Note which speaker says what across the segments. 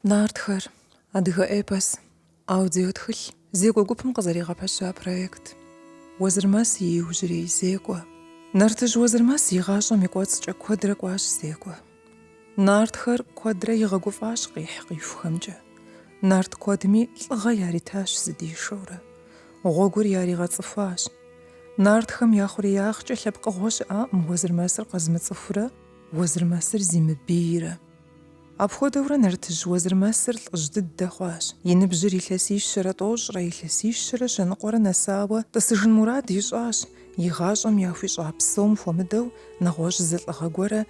Speaker 1: Нартхэр, адыгэ эпос, аудиотхылъ, зекӏуэ гупым къызэригъэпэща проект. Уэзырмэс и иужьрей зекӏуэ. Нартыжь Уэзырмэс и гъащӏэм и кӏуэцӏкӏэ куэдрэ кӏуащ зекӏуэ. Нартхэр куэдрэ игъэгуфӏащ къихь-къихухэмкӏэ. Нарт куэдми лӏыгъэ яритащ зыдишэурэ. Гъуэгур яригъэцӏыхуащ. Нартхэм я хъуреягъкӏэ лъэпкъыгъуэ щыӏакъым Уэзырмэсыр къэзымыцӏыхурэ Уэзырмэсыр зимыбийрэ. Апхуэдэурэ Нартыжь Уэзырмэсыр лӏыжь дыдэ хъуащ. И ныбжьыр илъэсищэрэ тӏощӏрэ, илъэсищэрэ щэныкъуэрэ нэсауэ тӏысыжын мурад ищӏащ, и гъащӏэм яхуищӏа псом хуэмыдэу нэгъуэщӏ зы лӏыгъэ гуэрэ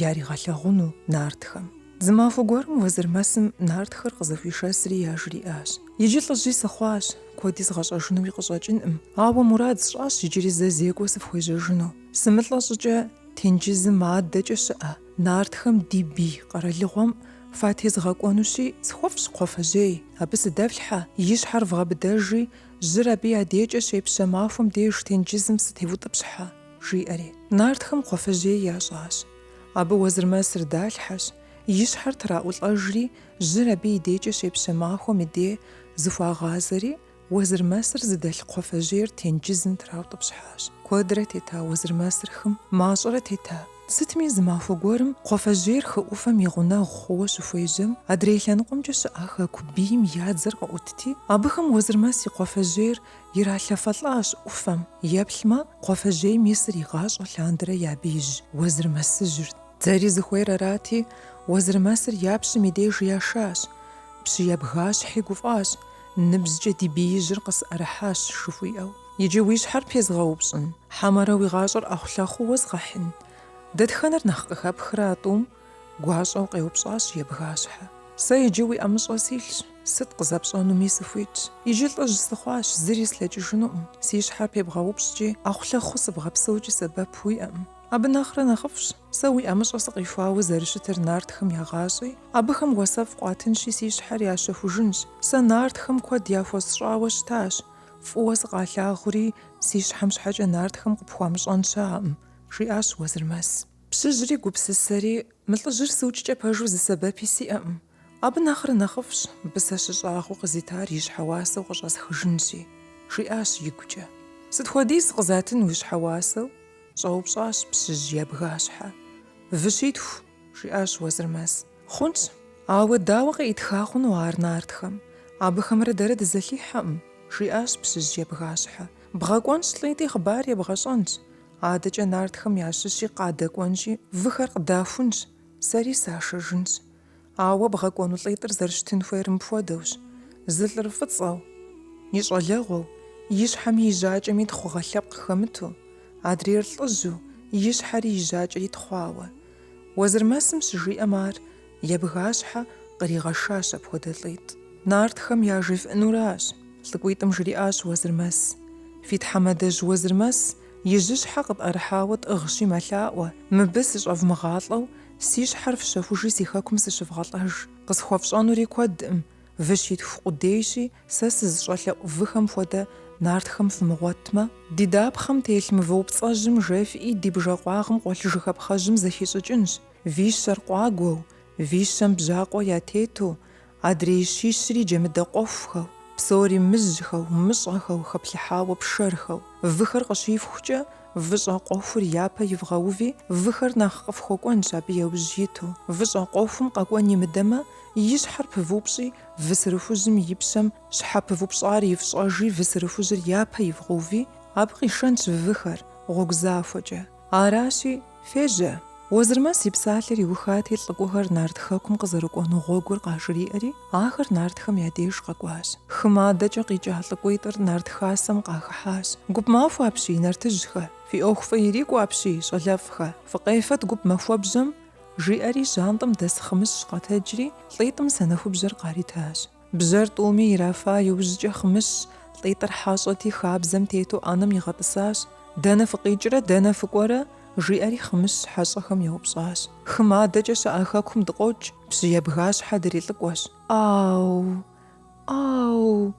Speaker 1: яригъэлъагъуну нартхэм. Зы махуэ гуэрым Уэзырмэсым нартхэр къызэхуишэсри яжриӏащ. Иджы лӏыжьи сыхъуащ, куэди згъэщӏэжынуи къыщӏэкӏынӏым, ауэ мурад сщӏащ иджыри зэ зекӏуэ сыфхуежьэжыну. Сымылӏэ щӏыкӏэ тенджызым адэкӏэ щыӏэ нартхэм ди бий къэралыгъуэм фатезгъэкӏуэнущи, схуэфщӏ кхъуафэжьей, абы сыдэфлъхьэ, и щхьэр вгъэбыдэжи, жьыр абы я декӏэ щепщэ махуэм деж тенджызым сытевутӏыпщхьэ, жиӏэри. Нартхэм кхъуафэжьей ящӏащ. Абы Уэзырмэсыр далъхьэщ, и щхьэр траӏулӏэжри, жьыр абы и декӏэ щепщэ махуэм и де зыхуагъазэри, Уэзырмэсыр зыдэлъ кхъуафэжьейр тенджызым траутӏыпщхьащ. Куэдрэ тета Уэзырмэсыр хым, мащӏэрэ тета. Сытми, зы махуэ гуэрым кхъуафэжьейр хы ӏуфэм и гъунэгъу хъууэ щыхуежьэм, адрей лъэныкъуэмкӏэ щыӏэ хэку бийм я дзэр къыӏутти, абыхэм Уэзырмэс и кхъуафэжьейр иралъэфэлӏащ ӏуфэм. Еплъмэ, кхъуафэжьейм исыр игъащӏэ лъандэрэ я биижь Уэзырмэсыжьырт. Дзэри зыхуейр арати, Уэзырмэсыр я пщым и деж яшащ. Пщы Ебгащхьи гуфӏащ, ныбжькӏэ ди биижьыр къысӏэрыхьащ жыхуиӏэу. Иджы уи щхьэр пезгъэупщӏын, хьэмэрэ уи гъащӏэр ӏэхъулъэхъуу уэзгъэхьын? Дэтхэнэр нэхъ къыхэпхрэ а тӏум? Гуащӏэу къеупщӏащ Ебгащхьэ. Сэ иджы уи ӏэмыщӏэ силъщ, сыт къызэпщӏэнуми сыхуитщ. Иджы лӏыжь сыхъуащ, зыри слъэкӏыжынукъым. Си щхьэр пебгъэупщӏкӏи, ӏэхъулъэхъуу сыбгъэпсэукӏи сэбэп уиӏэкъым. Абы нэхърэ нэхъыфӏщ, сэ уи ӏэмыщӏэ сыкъихуауэ зэрыщытыр нартхэм ягъащӏи, абыхэм уасэфӏ къуатынщи, си щхьэр ящэхужынщ. Сэ нартхэм куэд яхуэсщӏауэ щытащ, фӏыуэ сыкъалъагъури, си щхьэм щхьэкӏэ нартхэм къыпхуамыщӏэн щыӏэкъым, жиӏащ Уэзырмэс. Пщыжьри гупсысэри, мы лӏыжьыр сыукӏкӏэ пэжу зы сэбэпи сиӏэкъым. Абы нэхърэ нэхъыфӏщ, мыбы сэ щыщӏагъэу къызитар и щхьэуасэу къыщӏэсхыжынщи, жиӏащ игукӏэ. Сыт хуэдиз къызатын уи щхьэуасэу? Щӏэупщӏащ пщыжь Ебгащхьэ. Выщитху, жиӏащ Уэзырмэс. Хъунщ, ауэ дауэ къеӏытха хъуну ар нартхэм? Абыхэмрэ дэрэ дызэлъихьэкъым, жиӏащ пщыжь Ебгащхьэ. Бгъэкӏуэнщ лӏитӏи хъыбар ебгъэщӏэнщ. Адэкӏэ нартхэм ящыщи къадэкӏуэнщи, выхэр къыдахунщ, сэри сашэжынщ. Ауэ бгъэкӏуэну лӏитӏыр зэрыщытын хуейр мыпхуэдэущ, зы лӏыр фӏыцӏэу, и щӏалэгъуэу, и щхьэми и жьакӏэми тхъугъэ лъэпкъ хэмыту, адрейр лӏыжьу, и щхьэри и жьакӏэри тхъуауэ. Уэзырмэсым щыжиӏэм ар Ебгащхьэ къригъэшащ апхуэдэ лӏитӏ. Нартхэм яжефӏэнуращ, лӏыкӏуитӏым жриӏащ Уэзырмэс. Фи тхьэмадэжь Уэзырмэс и жьыщхьэ къытӏэрыхьауэ тӏыгъщи мэлъаӏуэ, мыбы сыщӏэвмыгъалӏэу Си щхьэр фщэхужи си хэкум сыщывгъэлӏэж. Къысхуэфщӏэнури куэдкъым, выщитху къудейщи, сэ сызыщӏэлъэӏу выхэм хуэдэ нартхэм фымыгъуэтмэ, ди дапхъэм телъ мывэупцӏэжьым жефӏи ди бжэкъуагъым къуэлъ жыхапхъэжьым зэхищӏыкӏынщ, вищэр къуагуэу, вищэм бжьакъуэ ятету, Адрей щищри джэмыдэ къуэхухэу, псори мыжьхэу, мыщӏэхэу, хэплъыхьауэ пшэрхэу. Выхэр къыщифхукӏэ, выщӏэ къуэхур япэ ивгъэуви, выхэр нэхъ къыфхуэкӏуэнщ абы яужь иту. Выщӏэ къуэхум къэкӏуэн имыдэмэ, и щхьэр пывупщӏи, вы сырыхужьым и пщэм щхьэ пывупщӏар ифщӏэжи, вы сырыхужьыр япэ ивгъэуви, абы къишэнщ выхэр гъуэгу захуэкӏэ. Аращи, фежьэ! Уэзырмэс и псалъэр иухати, лӏыкӏуэхэр нарт хэкум къызэрыкӏуэну гъуэгур къажриӏэри, ахэр нартхэм я деж къэкӏуащ. Хым адэкӏэ къикӏа лӏыкӏуитӏыр нарт хасэм къахыхьащ. Гуп махуэ апщий, нартыжьхэ! Фи ӏуэху фӏы ирикӏуэ апщий, щӏалэфӏхэ! Фыкъефэт гуп махуэбжьэм! жиӏэри жьантӏэм дэс Хъымыщ къэтэджри, лӏитӏым санэхубжьэр къаритащ. Бжьэр тӏуми ирафа иужькӏэ Хъымыщ лӏитӏыр хьэщӏэти хабзэм тету ӏэнэм игъэтӏысащ. Дэнэ фыкъикӏрэ, дэнэ фыкӏуэрэ? жиӏэри Хъымыщ хьэщӏэхэм еупщӏащ. Хым адэкӏэ щыӏэ хэкум дыкъокӏ, пщы Ебгащхьэ дрилӏыкӏуэщ. ӏау! ӏау!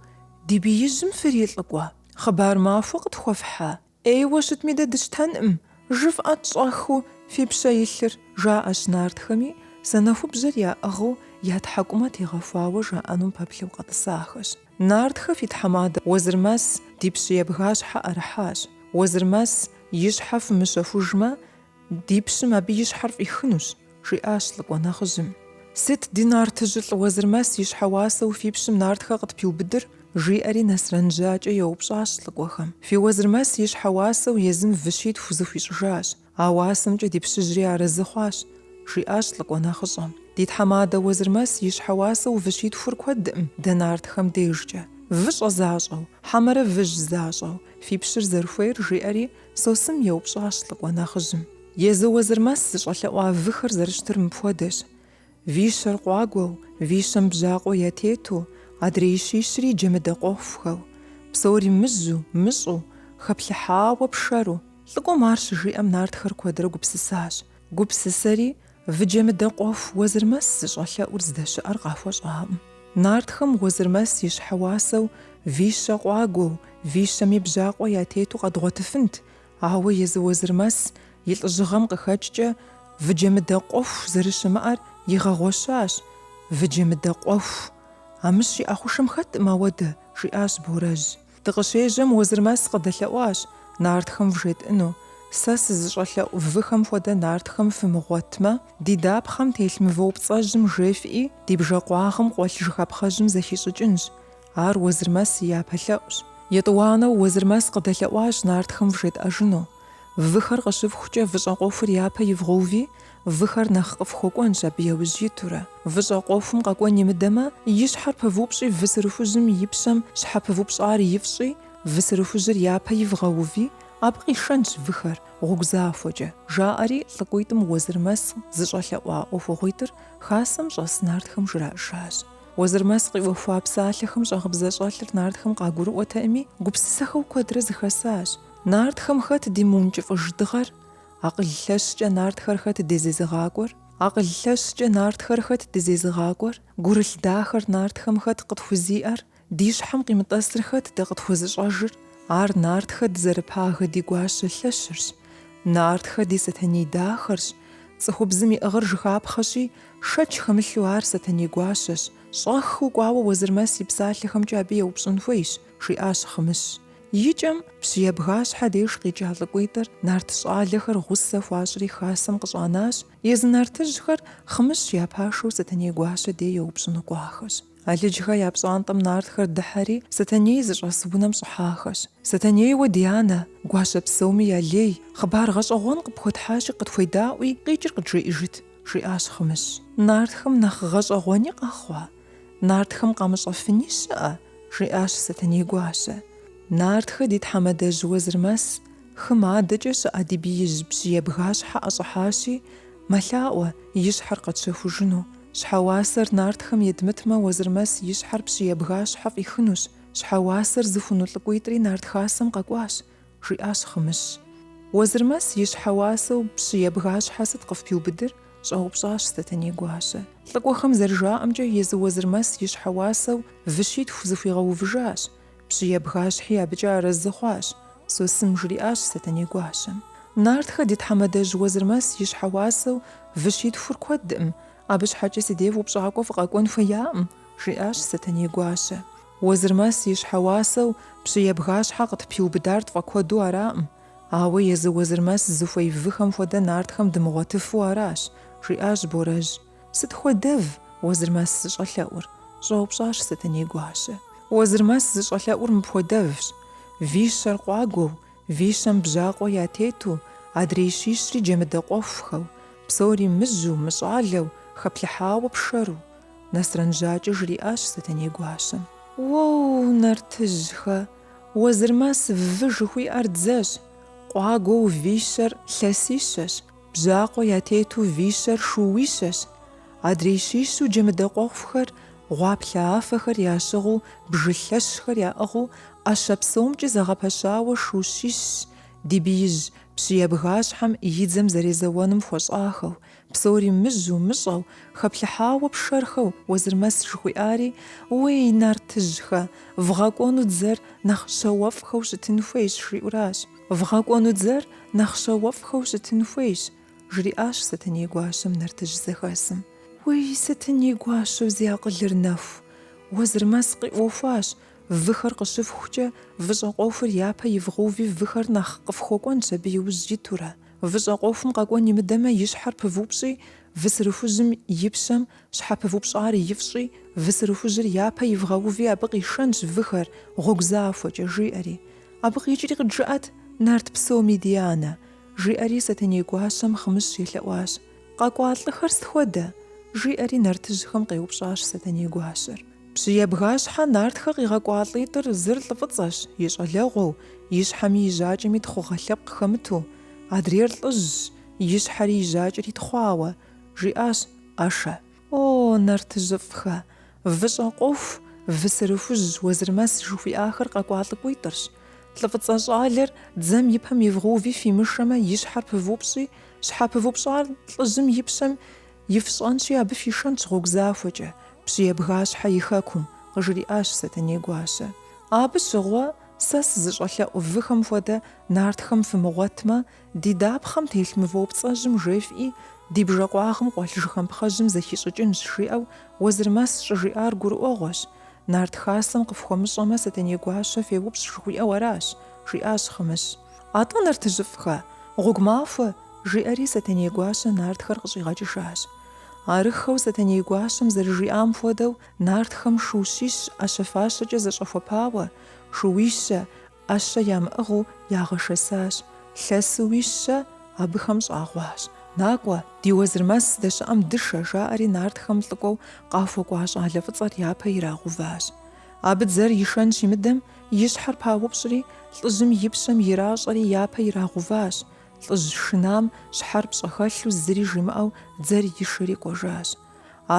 Speaker 1: Ди биижьым фрилӏыкӏуэ? Хъыбар махуэ къытхуэфхьа? ӏейуэ щытми дэ дыщтэнкъым, жыфӏэт щӏэхыу фи пщэ илъыр, жаӏэщ нартхэми, санэхубжьэр яӏыгъыу я тхьэкӏумэ тегъэхуауэ жаӏэнум пэплъэу къэтӏысахэщ. Нартхэ фи тхьэмадэ Уэзырмэс ди пщы Ебгащхьэ ӏэрыхьащ. Уэзырмэс и щхьэ фымыщэхужмэ, ди пщым абы и щхьэр фӏихынущ, жиӏащ лӏыкӏуэ нэхъыжьым. Сыт ди нартыжьылӏ Уэзырмэс и щхьэ уасэу фи пщым нартхэ къытпиубыдыр? жиӏэри Нэсрэн Жьакӏэ еупщӏащ лӏыкӏуэхэм. Фи Уэзырмэс и щхьэ уасэу езым вы щитху зыхуищӏыжащ. А уасэмкӏэ ди пщыжьри арэзы хъуащ, жиӏащ лӏыкӏуэ нэхъыщӏэм. Ди тхьэмадэ Уэзырмэс и щхьэ уасэу вы щитхур куэдкъым дэ нартхэм дежкӏэ. Выщӏэ защӏэу, хьэмэрэ выжь защӏэу, фи пщыр зэрыхуейр, жиӏэри Сосым еупщӏащ лӏыкӏуэ нэхъыжьым. Езы Уэзырмэс зыщӏэлъэӏуа выхэр зэрыщытыр мыпхуэдэщ. Вищэр къуагуэу, вищэм бжьакъуэ ятету, адрей щищри джэмыдэ къуэхухэу. Псори мыжьу, мыщӏу, хэплъыхьауэ пшэру. Лӏыкӏуэм ар щыжиӏэм нартхэр куэдрэ гупсысащ. Гупсысэри, вы джэмыдэ къуэху Уэзырмэс зыщӏэлъэӏур здэщыӏэр къахуэщӏакъым. Нартхэм Уэзырмэс и щхьэ уасэу вищэ къуагуэу, вищэми бжьакъуэ ятету къэдгъуэтыфынт, ауэ езы Уэзырмэс и лӏыжьыгъэм къыхэкӏкӏэ вы джэмыдэ къуэху зэрыщымыӏэр игъэгъуэщащ. Вы джэмыдэ къуэху! Амыщ и ӏэхъушэм хэткъым ауэдэ, жиӏащ Борэжь. Дыкъыщежьэм Уэзырмэс къыдэлъэӏуащ нартхэм вжетӏыну. Сэ сызыщӏэлъэӏу выхэм хуэдэ нартхэм фымыгъуэтмэ, ди дапхъэм телъ мывэупцӏэжьым жефӏи, ди бжэкъуагъым къуэлъ жыхапхъэжьым зэхищӏыкӏынщ. Ар Уэзырмэс и япэ лъэӏущ. Етӏуанэу Уэзырмэс къыдэлъэӏуащ нартхэм вжетӏэжыну. Выхэр къыщыфхукӏэ выщӏэ къуэхур япэ ивгъэуви, выхэр нэхъ къыфхуэкӏуэнщ абы яужь итурэ. Выщӏэ къуэхум къэкӏуэн имыдэмэ, и щхьэр пывупщӏи вы сырыхужьым и пщэм щхьэ пывупщӏар ифщӏи, вы сырыхужьыр япэ ивгъэуви, абы къишэнщ выхэр гъуэгу захуэкӏэ, жаӏэри лӏыкӏуитӏым Уэзырмэс зыщӏэлъэӏуа ӏуэхугъуитӏыр хасэм щӏэс нартхэм жраӏэжащ. Уэзырмэс къиӏуэхуа псалъэхэм щӏагъыбзэ щӏэлъыр нартхэм къагурыӏуэтэӏыми, гупсысэхэу куэдрэ зыхэсащ. Нартхэм хэт ди мыункӏыфӏыж дыгъэр? Акъыл лъэщкӏэ нартхэр хэт дезезыгъакӏуэр? Акъыл лъэщкӏэ нартхэр хэт дызезыгъакӏуэр? Гурылъ дахэр нартхэм хэт къытхузиӏэр? Ди щхьэм къимытӏэсыр хэт дэ къытхуэзыщӏэжыр? Ар нартхэ дызэрыпагэ ди гуащэ лъэщырщ. Нартхэ ди Сэтэней дахэрщ. Цӏыхубзым иӏыгъыр жыхапхъэщи, шэч хэмылъу ар Сэтэней гуащэщ. Щӏэхыу кӏуауэ Уэзырмэс и псалъэхэмкӏэ абы еупщӏын хуейщ, жиӏащ Хъымыщ. Икӏэм, пщы Ебгащхьэ деж къикӏа лӏыкӏуитӏыр нарт щӏалэхэр гъусэ хуащӏри хасэм къыщӏанащ, езы нартыжьхэр Хъымыщ я пашэу Сэтэней гуащэ дей еупщӏыну кӏуахэщ. Алыджхэ я пщӏантӏэм нартхэр дыхьэри, Сэтэней зыщӏэс унэм щӏыхьахэщ. Сэтэнейуэ ди анэ, гуащэ псоми я лей, хъыбар гъэщӏэгъуэн къыпхуэтхьащи къытхуедаӏуи, къикӏыр къыджеӏыжыт, жиӏащ Хъымыщ. Нартхэм нэхъ гъэщӏэгъуэни къэхъуа? Нартхэм къамыщӏэфыни щыӏэ? жиӏащ Сэтэней гуащэ. Нартхэ ди тхьэмадэжь Уэзырмэс хым адэкӏэ щыӏэ ди биижь пщы Ебгащхьэ ӏэщӏыхьащи, мэлъаӏуэ и щхьэр къэтщэхужыну. Щхьэуасэр нартхэм едмытмэ, Уэзырмэс и щхьэр пщы Ебгащхьэ фӏихынущ. Щхьэуасэр зыхуну лӏыкӏуитӏри нарт хасэм къэкӏуащ, жиӏащ Хъымыщ. Уэзырмэс и щхьэ уасэу пщы Ебгащхьэ сыт къыфпиубыдыр? щӏэупщӏащ Сэтэней гуащэ. Лӏыкӏуэхэм зэрыжаӏэмкӏэ, езы Уэзырмэс и щхьэ уасэу вы щитху зыхуигъэувыжащ. Пщы Ебгащхьи абыкӏэ арэзы хъуащ, Сосым жриӏащ Сэтэней гуащэм. Нартхэ ди тхьэмадэжь Уэзырмэс и щхьэ уасэу вы щитхур куэдкъым, абы щхьэкӏэ си деж упщӏакӏуэ фыкъэкӏуэн хуеякъым, жиӏащ Сэтэней гуащэ. Уэзырмэс и щхьэ уасэу пщы Ебгащхьэ къытпиубыдар тфӏэкуэду араӏым, ауэ езы Уэзырмэс зыхуей выхэм хуэдэ нартхэм дымыгъуэтыфу аращ, жиӏащ Борэжь. Сыт хуэдэв Уэзырмэс зыщӏэлъэӏур? щӏэупщӏащ Сэтэней гуащэ. Уэзырмэс зыщӏэлъэӏур мыпхуэдэвщ, вищэр къуагуэу, вищэм бжьакъуэ ятету, адрей щищри джэмыдэ къуэхухэу, псори мыжьу, мыщӏалэу, хэплъыхьауэ пшэру. Нэсрэн Жьакӏэ жриӏащ Сэтэней гуащэм. Уоу, нартыжьхэ, Уэзырмэс вы жыхуиӏэр дзэщ, къуагуэу вищэр лъэсищэщ, бжьакъуэ ятету вищэр шууищэщ, адрей щищу джэмыдэ къуэхухэр гъуаплъэ афэхэр ящыгъыу бжы лъэщхэр яӏыгъыу ӏэщэ псомкӏи зэгъэпэщауэ шу щищщ, ди биижь пщы Ебгащхьэм и дзэм зэрезэуэным хуэщӏахэу, Псори мыжьу, мыщӏэу, хэплъыхьауэ пшэрхэу Уэзырмэс жыхуиӏари, уей, нартыжьхэ, вгъэкӏуэну дзэр нэхъ щауэфӏхэу щытын хуейщ, жиӏуращ. Вгъэкӏуэну дзэр нэхъ щауэфӏхэу щытын хуейщ, жриӏащ Сэтэней гуащэм нартыжь зэхэсым. Уей, Сэтэней гуащэу зи акъылыр нэху, Уэзырмэс къиӏуэхуащ, выхэр къыщыфхукӏэ, выщӏэ къуэхур япэ ивгъэуви выхэр нэхъ къыфхуэкӏуэнщ абы иужь итурэ. Выщӏэ къуэхум къэкӏуэн имыдэмэ, и щхьэр пывупщӏи, вы сырыхужьым и пщэм щхьэ пывупщӏар ифщӏи, вы сырыхужьыр япэ ивгъэуви абы къишэнщ выхэр гъуэгу захуэкӏэ, жиӏэри. Абы къикӏри къыджыӏэт, нарт псоми ди анэ, жиӏэри Сэтэней гуащэм Хъымыщ елъэӏуащ. Къэкӏуа лӏыхэр сыт хуэдэ? жиӏэри нартыжьхэм къеупщӏащ Сэтэней гуащэр. Пщы Ебгащхьэ нартхэ къигъэкӏуа лӏитӏыр зыр лӏы фӏыцӏэщ, и щӏалэгъуэу, и щхьэми и жьакӏэми тхъугъэ лъэпкъ хэмыту, адрейр лӏыжьщ, и щхьэри и жьакӏэри тхъуауэ, жиӏащ ӏэшэ. О, нартыжьыфӏхэ! Выщӏэ къуэху, вы сырыхужь, Уэзырмэс жыхуиӏахэр къэкӏуа лӏыкӏуитӏырщ. Лӏы фӏыцӏэ щӏалэр дзэм и пэм ивгъэуви фимышэмэ, и щхьэр пывупщӏи, щхьэ пывупщӏар лӏыжьым и пщэм ифщӏэнщи, абы фишэнщ гъуэгу захуэкӏэ, пщы Ебгащхьэ и хэкум, къыжриӏащ Сэтэней гуащэ. Абы щыгъуэ сэ сызыщӏэлъэӏу выхэм хуэдэ нартхэм фымыгъуэтмэ, ди дапхъэм телъ мывэупцӏэжьым жефӏи, ди бжэкъуагъым къуэлъ жыхампхъэжьым зэхищӏыкӏынщ, жиӏэу Уэзырмэс щӏыжиӏар гурыӏуэгъуэщ. Нарт хасэм къыфхуэмыщӏэмэ, Сэтэней гуащэ феупщӏ жыхуиӏэу аращ, жиӏащ Хъымыщ. Атӏэ, нартыжьыфӏхэ, гъуэгу махуэ! жиӏэри Сэтэней гуащэ нартхэр къыщӏигъэкӏыжащ. Арыххэу Сэтэней гуащэм зэрыжиӏам хуэдэу, нартхэм шу щищ ӏэщэ-фащэкӏэ зэщӏэхуэпауэ, шууищэ ӏэщэ ямыӏыгъыу ягъэшэсащ, лъэсуи щэ абыхэм щӏагъуащ. Накӏуэ, ди Уэзырмэс здэщыӏэм дышэ, жаӏэри нартхэм лӏыкӏуэу къахуэкӏуа щӏалэ фӏыцӏэр япэ ирагъэуващ. Абы дзэр ишэн щимыдэм, и щхьэр паупщӏри, лӏыжьым и пщэм иращӏэри япэ ирагъэуващ. Лӏыжь шынам щхьэр пщӏэхэлъу зыри жимыӏэу дзэр ишэри кӏуэжащ.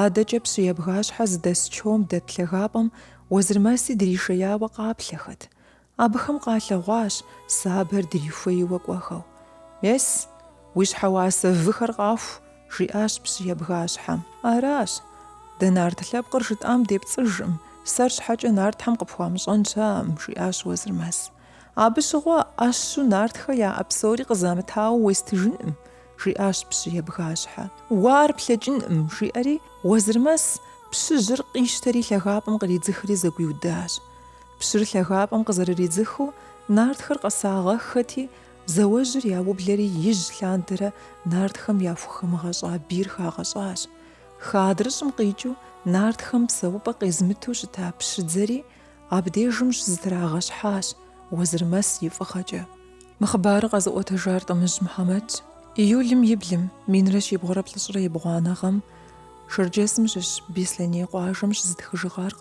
Speaker 1: Адэкӏэ пщы Ебгащхьэ зыдэс чом дэт лъагапӏэм Уэзырмэси дришеяуэ къаплъэхэт. Абыхэм къалъэгъуащ сабэр дрихуейуэ кӏуэхэу. Мес, уи щхьэуасэ выхэр къаху, жиӏащ пщы Ебгащхьэм. Аращ. Дэ нарт лъэпкъыр жытӏам депцӏыжӏым, сэр щхьэкӏэ нартхьэм къыпхуамыщӏэн щыӏэӏым, жиӏащ Уэзырмэс. Абы щыгъуэ ӏэщу нартхэ яӏэ псори къызамытауэ уестыжынӏым, жиӏащ пщы Ебгащхьэ. Уэ ар плъэкӏынӏым, жиӏэри Уэзырмэс пщыжьыр къищтэри лъагапӏэм къридзыхри зэгуиудащ. Пщыр лъагапӏэм къызэрыридзыхыу, нартхэр къэсагъэххэти, зауэжьыр яублэри ижь лъандэрэ нартхэм яхухэмыгъэщӏа бийр хагъэщӏащ. Хы адрыщӏым къикӏыу нартхэм псэупӏэ къезымыту щыта пщыдзэри абдежым щызэтрагъэщхьащ Уэзырмэс и фӏыгъэкӏэ. Мы хъыбарыр къэзыӏуэтэжар Тӏымыжь Мухьэмэдщ. Июлым и блым, минрэ щибгъурэ плӏыщӏрэ ебгъуанэ гъэм, Шэрджэсым щыщ Беслъэней къуажэм щызытхыжыгъар